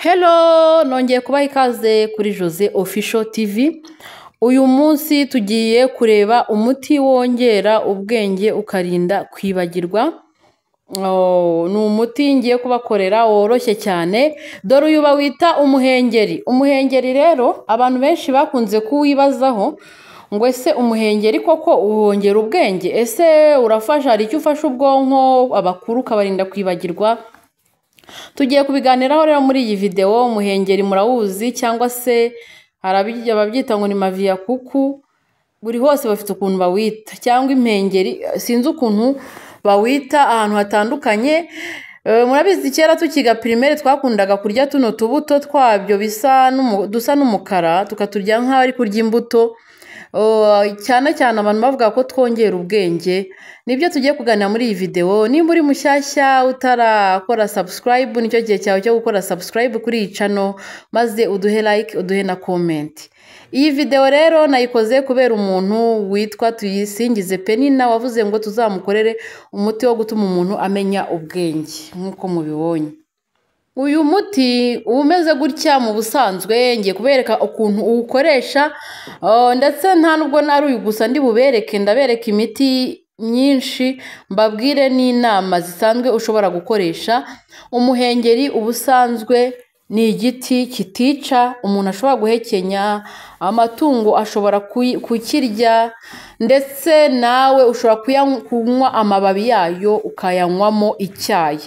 Hello, nongeye kubaha ikaze kuri Jose Official TV. Uyu munsi tugiye kureba umuti wongera ubwenge ukarinda kwibagirwa. Oh, ni umuti ngiye kubakorera woroshye cyane. Dore uyu bawita umuhengeri. Umuhengeri rero abantu benshi bakunze kuwibazaho ngo ese umuhengeri koko wongera ubwenge? Ese urafasha, hari icyo ufasha ubwonko, abakuru ukabarinda kwibagirwa? Tugiye kubiganiraho rero muri iyi videwo. Umuhengeri murawuzi, cyangwa se hari ababyita ngo ni maviyakuku, buri hose bafite ukuntu bawita, cyangwa impengeri, sinzi ukuntu bawita ahantu hatandukanye. Murabizi kera tukiga primaire twakundaga kurya tuno tubuto twabyo bisa dusa n'umukara, tukaturya nk'aho ari kurya imbuto. Cyane cyane abantu bavuga ko twongera ubwenge. Nibyo tugiye kuganira muri iyi videwo. Nimba uri mushyashya utarakora subscribe, nicyo gihe cyawe cyo gukora subscribe kuri iyi channel, maze uduhe like, uduhe na comment. Iyi videwo rero nayikoze kubera umuntu witwa Tuyisingize Penina wavuze ngo tuzamukorere umuti wo gutuma umuntu amenya ubwenge nk'uko mubibonye. Uyu muti umeze gutya mu busanzwe, ngiye kubereka ukuntu uwukoresha, ndetse nta nubwo ari uyu gusa ndi bubereke, ndabereka imiti myinshi, mbabwire n'inama zisanzwe ushobora gukoresha. Umuhengeri ubusanzwe ni igiti kitica, umuntu ashobora guhekenya, amatungo ashobora kukirya, ndetse nawe ushobora kunywa amababi yayo ukayanywamo icyayi.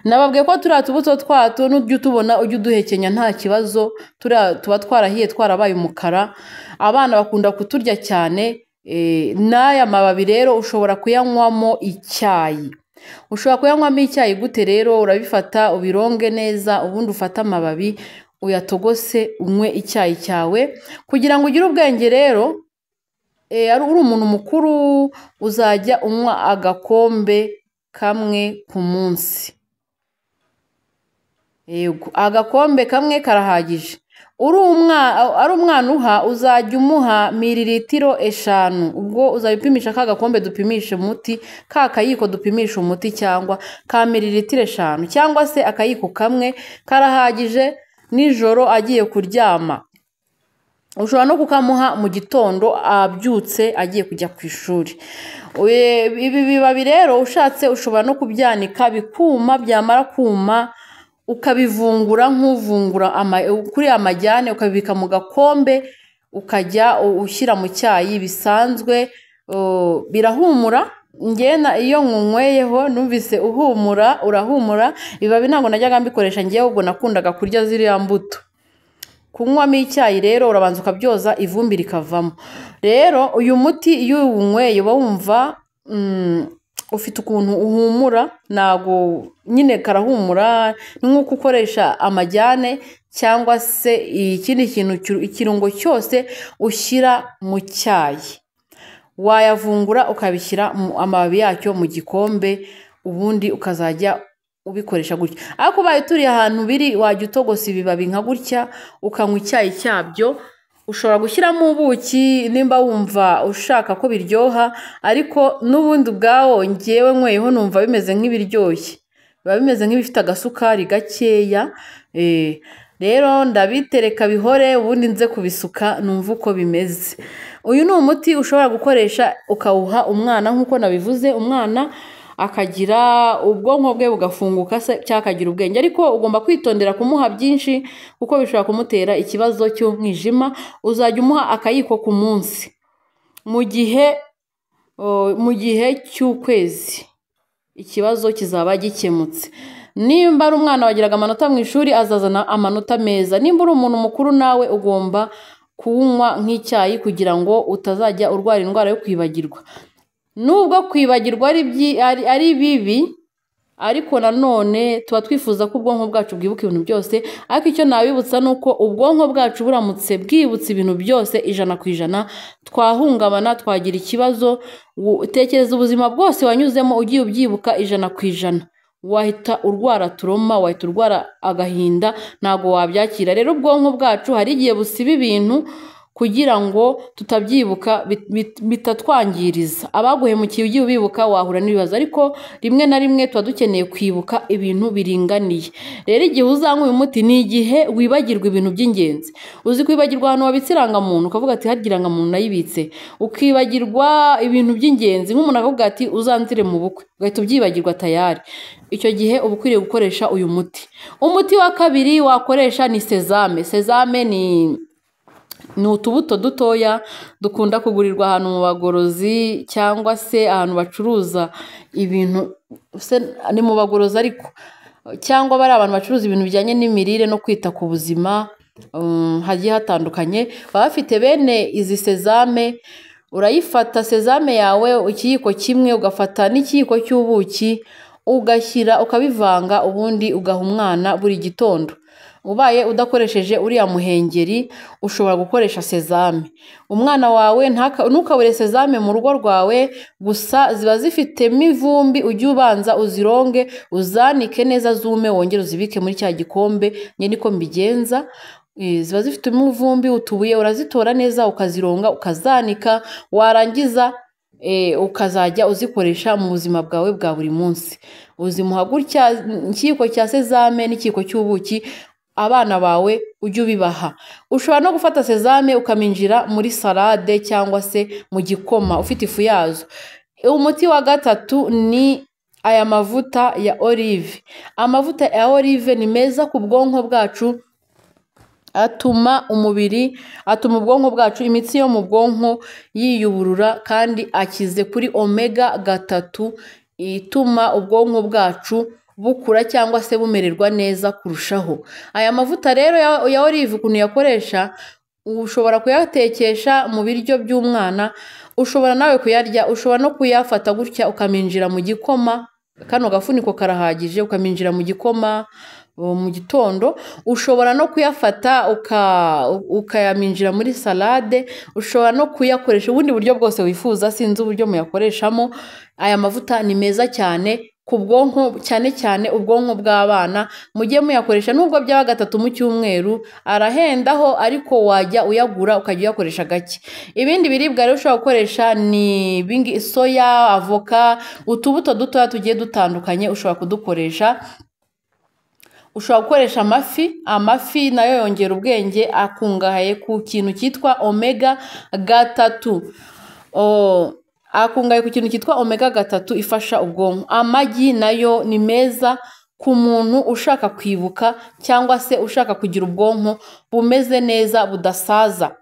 Nababwiye ko turiya tubuto twato nujya utubona ujye uduhekenya nta kibazo, tuba twarahiye twarabaye umukara, abana bakunda kuturya cyane. N'aya mababi rero ushobora kuyanywamo icyayi. Ushobora kuyanywamo icyayi gute rero? Urabifata ubironge neza, ubundi ufate amababi uyatogose unywe icyayi cyawe. Kugira ngo ugire ubwenge rero, uri umuntu mukuru uzajya unywa agakombe kamwe ku munsi. Yego, agakombe kamwe karahagije. Ari umwana uha uzajya umuha mililitiro 5, ubwo uzajya upimisha ka gakombe dupimisha umuti, ka kayiko dupimisha umuti, cyangwa ka mililitiro 5, cyangwa se akayiko kamwe karahagije nijoro agiye kuryama. Ushobora no kukamuha mu gitondo abyutse agiye kujya ku ishuri. Ibi bibabi rero ushatse ushobora no kubyanika bikuma, byamara kuma ukabivungura nk'uvungura kuri amajyane, ukabibika mu gakombe ukajya ushyira mu cyayi bisanzwe. Birahumura. Njye iyo nkunyweyeho numvise uhumura, urahumura. Ibibabi ntabwo najyaga mbikoresha njyewe, ubwo nakundaga kurya ziriya mbuto. Kunywamo icyayi rero urabanza ukabyoza ivumbi rikavamo. Rero uyu muti iyo uwunyweye uba wumva ufite ukuntu uhumura, ntago nyine karahumura, ni nk'uko ukoresha amajyane cyangwa se ikindi kintu, ikirungo cyose ushyira mu cyayi. Wayavungura ukabishyira amababi yacyo mu gikombe, ubundi ukazajya ubikoresha gutya. Ariko ubaye uturiye ahantu biri wajya utogosa ibibabi nka gutya ukanywa icyayi cyabyo. Ushobora gushyiramo ubuki nimba wumva ushaka ko biryoha, ariko n'ubundi ubwawo ngewe nkweyeho numva bimeze nk'ibiryoshye, biba bimeze nk'ibifite agasukari gakeya. Rero ndabitereka bihore, ubundi nze kubisuka numva uko bimeze. Uyu ni umuti ushobora gukoresha ukawuha umwana nk'uko nabivuze, umwana akagira ubwonko bwe bugafunguka se cyangwa akagira ubwenge. Ariko ugomba kwitondera kumuha byinshi kuko bishobora kumutera ikibazo cy'umwijima. Uzajya umuha akayiko ku munsi mu gihe cy'ukwezi, ikibazo kizaba gikemutse. Nimba ari umwana wagiraga amanota mu ishuri azazana amanota meza. Nimba uri umuntu mukuru nawe ugomba kuwunywa nk'icyayi kugira ngo utazajya urwara indwara yo kwibagirwa. Nubwo kwibagirwa ari bibi, ariko nanone tuba twifuza ko ubwonko bwacu bwibuka ibintu byose. Ariko icyo nabibutsa ni uko ubwonko bwacu buramutse bwibutse ibintu byose 100%, twahungabana, twagira ikibazo. Tekereza ubuzima bwose wanyuzemo ugiye ubyibuka 100%, wahita urwara turoma, wahita urwara agahinda, ntabwo wabyakira. Rero ubwonko bwacu hari igihe busiba ibintu kugira ngo tutabyibuka bitatwangiriza. Abaguhemukiye ugiye ubibuka wahura n'ibibazo, ariko rimwe na rimwe tuba dukeneye kwibuka ibintu biringaniye. Rero igihe uzanywa uyu muti ni igihe wibagirwa ibintu by'ingenzi. Uzi kwibagirwa ahantu wabitse irangamuntu ukavuga ati harya irangamuntu nayibitse, ukibagirwa ibintu by'ingenzi nk'umuntu akavuga ati uzanzire mu bukwe, ugahita ubyibagirwa tayari. Icyo gihe uba ukwiriye gukoresha uyu muti. Umuti wa kabiri wakoresha ni sezame. Sezame ni utubuto dutoya dukunda kugurirwa ahantu mu bagorozi cyangwa se ahantu bacuruza ibintu, ni mu bagorozi ariko, cyangwa bari abantu bacuruza ibintu bijyanye n'imirire no kwita ku buzima hagiye hatandukanye, baba bafite bene izi sezame. Urayifata sezame yawe ikiyiko kimwe, ugafata n'ikiyiko cy'ubuki, ugashyira ukabivanga, ubundi ugaha umwana buri gitondo. Ubaye udakoresheje uriya muhengeri ushobora gukoresha sezame. Umwana wawe ntukabure sezame mu rugo rwawe, gusa ziba zifitemo ivumbi, ujye ubanza uzironge uzanike neza zume, wongere uzibike muri cya gikombe. Njye niko mbigenza. Ziba zifitemo ivumbi, utubuye urazitora neza ukazironga ukazanika, warangiza ukazajya uzikoresha mu buzima bwawe bwa buri munsi. Uzimuha gutya ikiyiko cya sezame n'ikiyiko cy'ubuki, abana bawe ujye ubibaha. Ushobora no gufata sezame ukaminjira muri salade cyangwa se mu gikoma ufite ifu yazo. Umuti wa gatatu ni aya mavuta ya olive. Amavuta ya olive ni meza ku bwonko bwacu, atuma umubiri, atuma ubwonko bwacu, imitsi yo mu bwonko yiyuburura, kandi akize kuri omega 3 ituma ubwonko bwacu bukura cyangwa se bumererwa neza kurushaho. Aya mavuta rero ya olive ukuntu yakoresha, ushobora kuyatekesha mu biryo by'umwana, ushobora nawe kuyarya, ushobora no kuyafata gutya ukaminjira mu gikoma, kano gafuniko karahagije, ukaminjira mu gikoma mu gitondo. Ushobora no kuyafata ukayaminjira muri salade, ushobora no kuyakoresha ubundi buryo bwose wifuza, sinzi uburyo muyakoreshamo. Aya mavuta ni meza cyane ku bwonko, cyane cyane ubwonko bw'abana. Mujye muyakoresha nubwo byaba 3 mu cyumweru, arahendaho ariko wajya uyagura ukajya uyakoresha gake. Ibindi biribwa rero ushobora gukoresha ni soya, avoka, utubuto dutoya tugiye dutandukanye ushobora kudukoresha. Ushobora gukoresha amafi. Amafi nayo yongera ubwenge, akungahaye ku kintu cyitwa omega 3. Akungahaye ku kintu cyitwa omega 3 ifasha ubwonko. Amagi nayo ni meza ku muntu ushaka kwibuka cyangwa se ushaka kugira ubwonko bumeze neza budasaza.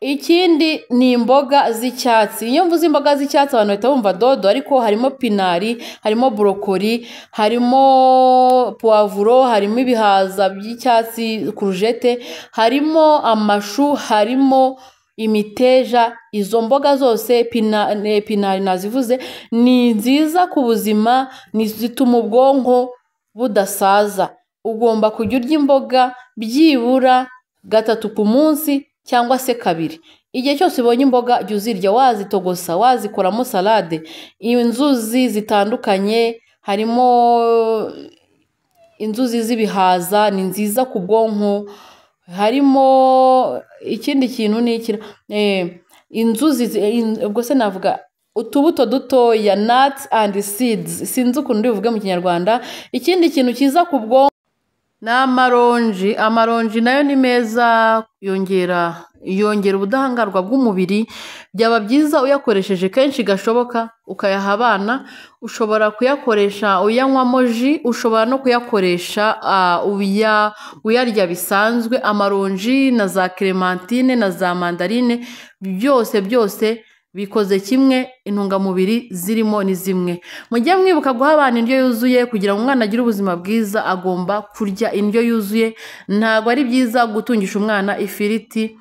Ikindi ni imboga z'icyatsi. Iyo mvuze imboga z'icyatsi abantu bahita bumva dodo, ariko harimo pinari, harimo brokoli, harimo puwavuro, harimo ibihaza by'icyatsi kurujete, harimo amashu, harimo imiteja. Izo mboga zose pinari nazivuze, ni nziza ku buzima, zituma ubwonko budasaza. Ugomba kujya urya imboga byibura 3 ku munsi cyangwa se 2. Igihe cyose ubonye imboga jya uzirya, wazitogosa, wazikoramo salade. Inzuzi zitandukanye, harimo inzuzi z'ibihaza ni nziza ku bwonko, harimo ikindi kintu ni iki, inzuzi, ubwo se navuga utubuto dutoya, nuts and seeds, sinzi ukuntu ndibuvuge mu Kinyarwanda. Ikindi kintu cyiza ku bwonko ni amaronji. Amaronji nayo ni meza, yongera ubudahangarwa bw'umubiri. Byaba byiza uyakoresheje kenshi gashoboka, ukayaha abana. Ushobora kuyakoresha uyanywamo ji, ushobora no kuyakoresha uyarya bisanzwe. Amaronji na za clementine na za mandarine, byose byose bikoze kimwe, intungamubiri zirimo ni zimwe. Mujye mwibuka guha abana indyo yuzuye. Kugira ngo umwana agire ubuzima bwiza agomba kurya indyo yuzuye. Ntabwo ari byiza gutungisha umwana ifiriti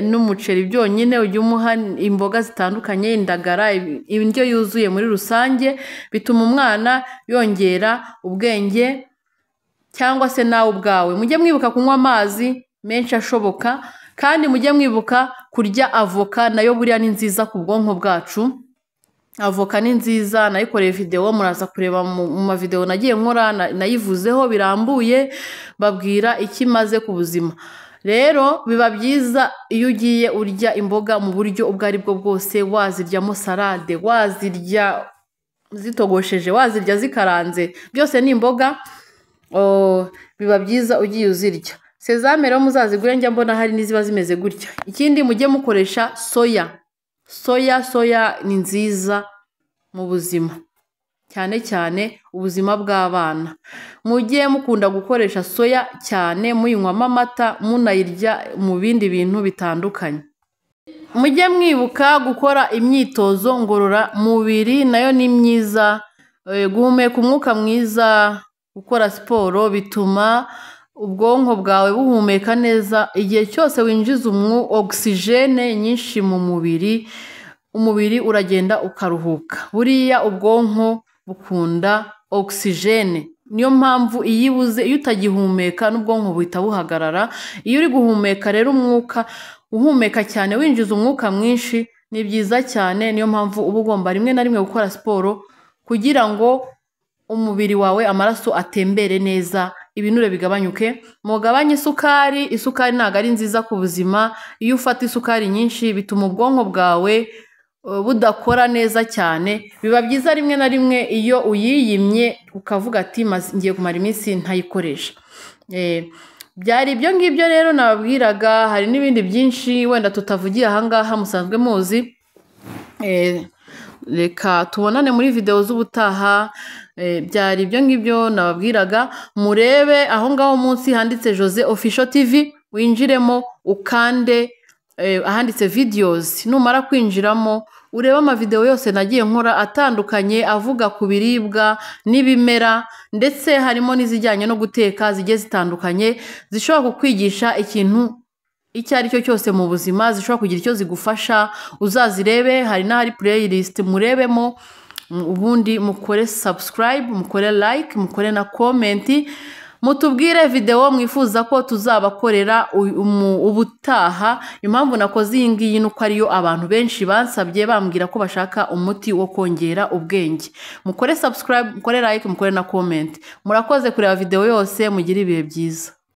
n'umuceri byonyine, ujye umuha imboga zitandukanye, indagara, indyo yuzuye muri rusange bituma umwana yongera ubwenge cyangwa se nawe ubwawe. Mujye mwibuka kunywa amazi menshi ashoboka, kandi mujye mwibuka kurya avoka, nayo buriya ni nziza ku bwonko bwacu. Avoka ni nziza, nayikoreye video, muraza kureba mu mavideo nagiye nkora, nayivuzeho birambuye, babwira icyo imaze ku buzima. Rero biba byiza iyo ugiye urya imboga mu buryo ubwo ari bwo bwose, waziryamo salade, wazirya zitogosheje, wazirya zikaranze, byose ni imboga, biba byiza ugiye uzirya. Sezame rero muzazigure, njya mbona hari n'iziba zimeze gutya. Ikindi mujye mukoresha soya. Soya ni nziza mu buzima, cyane cyane ubuzima bw'abana. Mujye mukunda gukoresha soya cyane, muyinywamo amata, munayirya mu bindi bintu bitandukanye. Mujye mwibuka gukora imyitozo ngororamubiri, nayo ni myiza. Guhumeka umwuka mwiza, gukora siporo bituma ubwonko bwawe buhumeka neza. Igihe cyose winjiza ogisijene nyinshi mu mubiri, umubiri uragenda ukaruhuka. Buriya ubwonko bukunda ogisijene, niyo mpamvu iyo ibuze, iyo utagihumeka n'ubwonko buhita buhagarara. Iyo uri guhumeka rero umwuka, uhumeka cyane, winjiza umwuka mwinshi, ni byiza cyane. Niyo mpamvu uba ugomba rimwe na rimwe gukora siporo kugira ngo umubiri wawe amaraso atembere neza, ibinure bigabanyuke. Mugabanye isukari, isukari ntabwo ari nziza ku buzima. Iyo ufata isukari nyinshi bituma ubwonko bwawe budakora neza cyane. Biba byiza rimwe na rimwe iyo uyiyimye ukavuga ati ngiye kumara iminsi ntayikoresha. Byari ibyo ngibyo rero nababwiraga, hari n'ibindi byinshi wenda tutavugiye ahangaha musanzwe muzi. Reka tubonane muri videwo z'ubutaha. Byari ibyo ngibyo nababwiraga. Murebe aho ngaho munsi handitse Jose Official TV, winjiremo ukande ahanditse videos. Numara kwinjiramo urebe amavideo yose nagiye nkora atandukanye, avuga ku biribwa n'ibimera, ndetse harimo n'izijyanye no guteka zigiye zitandukanye, zishobora kukwigisha ikintu icyo ari cyo cyose mu buzima, zishobora kugira icyo zigufasha. Uzazirebe, hari n'ahari playlist, murebemo, ubundi mukore subscribe, mukore like, mukore na comment, mutubwire videwo mwifuza ko tuzabakorera ubutaha. Impamvu nakoze iyi ngiyi ni uko ariyo abantu benshi bansabye, bambwira ko bashaka umuti wo kongera ubwenge. Mukore subscribe, mukore like, mukore na comment. Murakoze kureba videwo yose, mugire ibihe byiza.